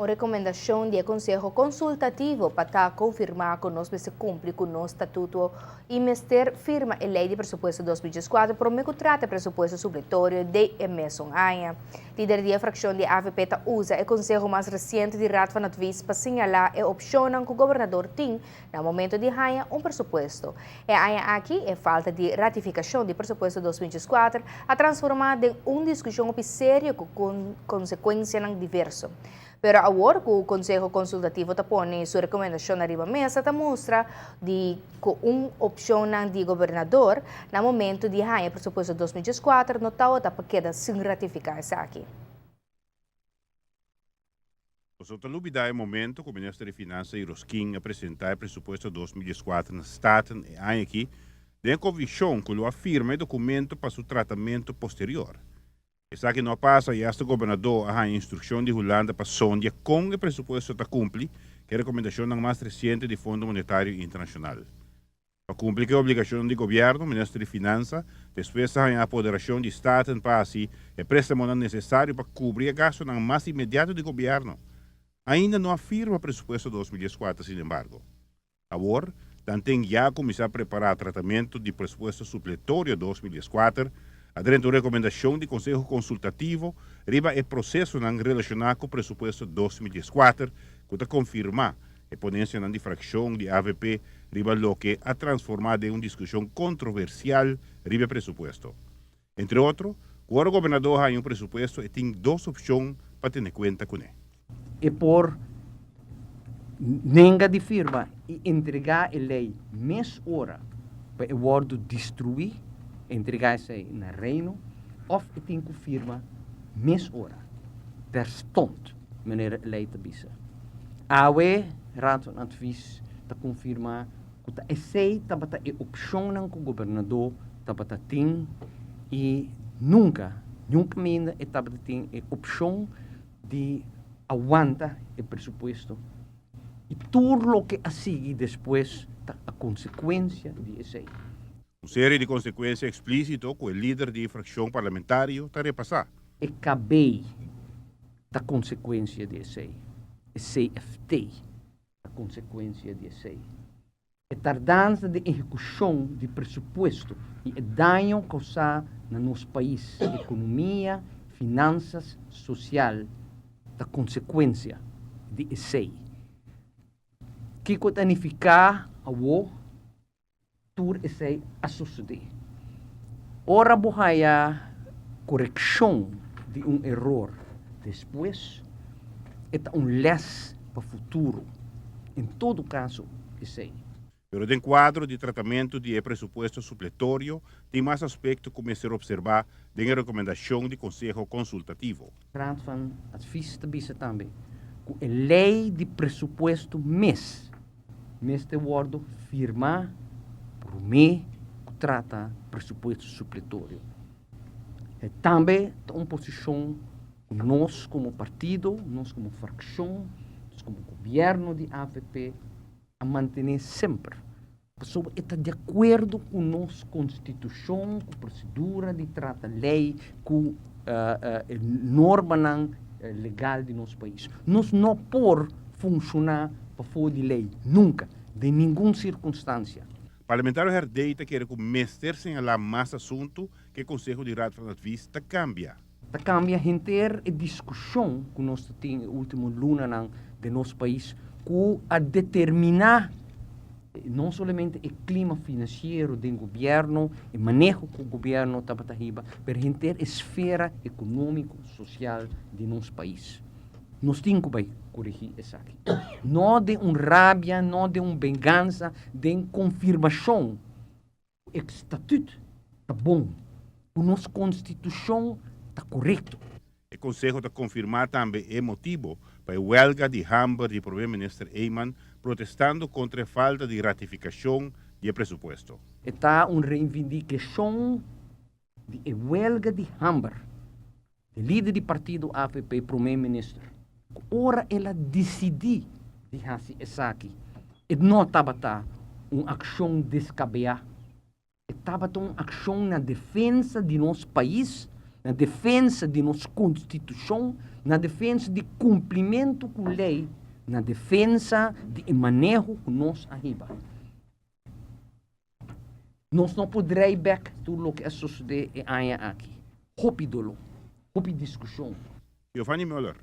Un rekomendashon di e Konseho Konsultativo pa ta konfirmá ku nos mester kumpli ku nos statuto i mester firma e Lei di Presupuesto 2014 promé ku trata e presupuesto supletorio den e mesun aña. Lider di e frakshon di avp ta usa e konseho mas resiente di Raad van Advies pa señalá e opshonnan ku gobernador tin na momento di haña un presupuesto. E aña aki e falta di ratifikashon di presupuesto 2014 a transformá den un diskushon hopi serio ku konsekuensianan diverso. Pero awor ku Konseho Konsultativo ta pone su rekomendashonnan riba mesa ta mustra di ku un opshonnan di gobernador na momento di haña presupuesto 2014 no tabata pa keda sin ratifiká esaki. Boso ta lubida e momento ku Minister di Finansa Yrausquin a presenta e presupuesto 2014 na Staten e aña aki den e konvikshon ku lo a firma e dokumento pa su tratamento posterior. Esaki no a pasa i asta gobernadó a haña instrukshon di Hulanda pa sondia kon e presupuesto ta kumpli ku e rekomendashonnan mas resiente di Fondo Monetario Internashonal. Pa kumpli ku e obligashonnan di gobièrnu, Minister di Finansa despues a haña apoderashon di Staten pa hasi e préstamonan nesesario pa kubri e gastunan mas inmediato di gobièrnu. Ainda no a firma presupuesto 2014 sinembargo. Awor, tanten ya a kuminsá prepará tratamentu di presupuesto supletorio 2014, a drenta un rekomendashon di Konseho Konsultativo riba e prosesonan relashoná ku presupuesto 2014 ku ta konfirmá E ponensianan di frakshon di avp riba loke a transformá den un diskushon kontroversial riba e presupuesto. Entre otro, ku ora gobernadó haña un presupuesto e tin dos opshon pa tene kuenta kuné. E por nenga di firma i entregá e lei mes ora pa e wòrdu destruí, entregá esei na Reino, òf e tin ku firma mes ora, terstond, manera e lei ta bisa. Awe Raad van Advies ta konfirmá ku ta esei tabata e opshonnan ku gobernadó tabata tin i nunka, niun kaminda e tabata tin e opshon di awanta e presupuesto i tur loke a sigui despues ta a konsekuensia di esei. Un serie di konsekuensia eksplísito ku e lider di e frakshon parlamentario ta repasá. E KB ta konsekuensia di esei. E CFT ta konsekuensia di esei. E tardansa den ehekushon di presupuesto i e daño kousá na nos pais, ekonomia, finansas, sosial, ta konsekuensia di esei. Kiko ta nifiká awor? Tur esei a sosodé. Ora bo haya korekshon di un eror despues, e ta un lès pa futuro. En todo kaso, esei. Pero den kuadro di tratamentu di e presupuesto supletorio tin mas aspekto ku mester opserbá den e rekomendashon di Konseho Konsultativo. Raad van Advies ta bisa tambe ku e lei di presupuesto mes mester wòrdu firmá promé ku trata presupuesto supletorio. E tambe ta un posishon ku nos komo partido, nos komo frakshon, nos komo gobièrnu di avp a mantené semper. Pasobra e ta di akuerdo ku nos konstitushon, ku prosedura di trata lei, ku e normanan legal di nos pais. Nos no por funshoná pafó di lei, nunka, den ningun sirkunstansia. Parlamentario Herdey ta kere ku mester señalá mas asuntu ku e konseho di Raad van Advies ta kambia. Ta kambia henter e diskushon ku nos ta tin e último lunanan den nos pais ku a determiná no solamente e klima finansiero den gobièrnu, e maneho ku gobièrnu tabata hiba, pero henter e sfera ekonómiko, sosial di nos pais. Nos tin ku bai koregí esaki. No den un rabia, no den un bengansa, den konfirmashon ku e statut ta bon, ku nos konstitushon ta korekto. E konseho ta konfirmá tambe e motibo pa e wèlga di hamber di Prome Minister Eman protestando kontra e falta di ratifikashon di e presupuesto. E ta un reivindikashon di e wèlga di hamber di lider di partido avp Prome Minister, ku ora el a disidí di hasi esaki e no tabata un akshon deskabeá. E tabata un akshon na defensa di nos pais, Na defensa di nos konstitushon, na defensa di kumplimentu ku lei, na defensa di maneho ku nos a hiba. Nos no por drei bèk tur loke a sosodé e aña aki. Hopi doló, hopi diskushon. Giovanni Muller,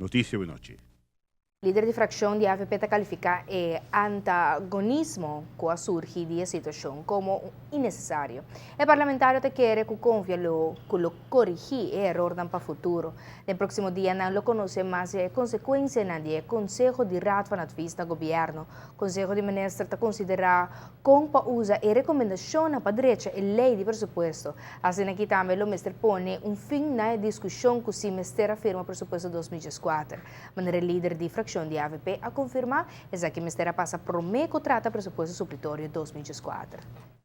Noticia Awe Nochi. Lider di frakshon di AVP ta kalifiká e antagonismo ku a surgi di e situashon komo innesesario. E parlamentario ta kere ku konfia lo ku lo korigí e erornan pa futuro. Den próksimo dianan lo konosé mas e konsekuensianan di e konseho di Raad van Advies na gobièrnu. Konseho di Minister ta konsiderá kon pa usa e rekomendashonnan pa drecha e lei di presupuesto. Asina aki tambe lo mester pone un fin na e diskushon ku si mester a firma presupuesto 2014. Manera e lider di frakshon di AVP a konfirmá, esaki mester a pasa promé ku trata presupuesto suplitorio 2014.